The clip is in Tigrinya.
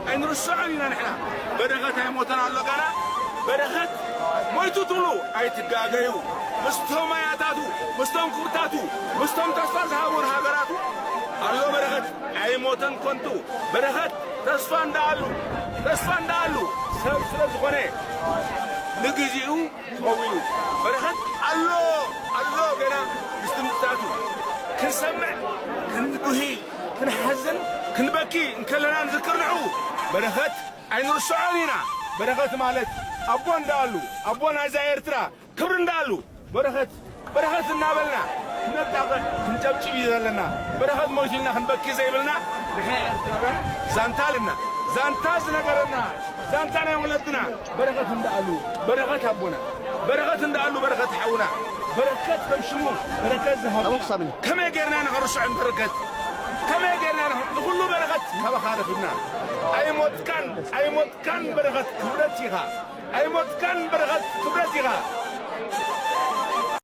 ኣይንርስዖን ኢና ንሕና። በረኸት ኣይሞተን ኣሎ ገና። በረኸት ሞይቱ ትብሉ ኣይትጋገዩ። ምስቶም ኣያታቱ፣ ምስቶም ክብርታቱ፣ ምስቶም ተስፋ ዝሃቡን ሃገራቱ ኣሎ በረኸት። ኣይሞተን ከንቱ። በረኸት ተስፋ እንዳኣሉ፣ ተስፋ እንዳኣሉ ሰብ ስለ ዝኾነ ንግዚኡ ክኸውን እዩ። በረኸት ኣሎ፣ ኣሎ ገና ምስ ድምፅታቱ ክንሰምዕ፣ ክንጉሂ፣ ክንሓዝን፣ ክንበኪ እንከለና ንዝክር ንዑ። በረኸት ኣይንርስዖን ኢና። በረኸት ማለት ኣቦ እንዳኣሉ፣ ኣቦ ናይዛ ኤርትራ ክብሪ እንዳኣሉ፣ በረኸት፣ በረኸት እናበልና ክነጣቕዕ፣ ክንጨብጭብ እዩ ዘለና። በረኸት ሞይቱ ኢልና ክንበኪ ዘይብልና ንሕና ኤርትራውያን ዛንታ ኣለና። ዛንታ ዝነገረና፣ ዛንታ ናይ ወለድና በረኸት እንዳኣሉ፣ በረኸት ኣቦና፣ በረኸት እንዳኣሉ፣ በረኸት ሓውና፣ በረከት ከም ሽሙ በረከት ዝሃቡ። ኣቦ ክሳብን። ከመይ ጌርና ንኽንርስዖ ንበረከት? ከመይ ጌርና ንኽ-፣ ንኹሉ በረኸት ካባኻ ረኺብና? ኣይሞትካን፣ ኣይሞትካን በረኸት ክብረት ኢኻ። ኣይሞትካን በረኸት ክብረት ኢኻ።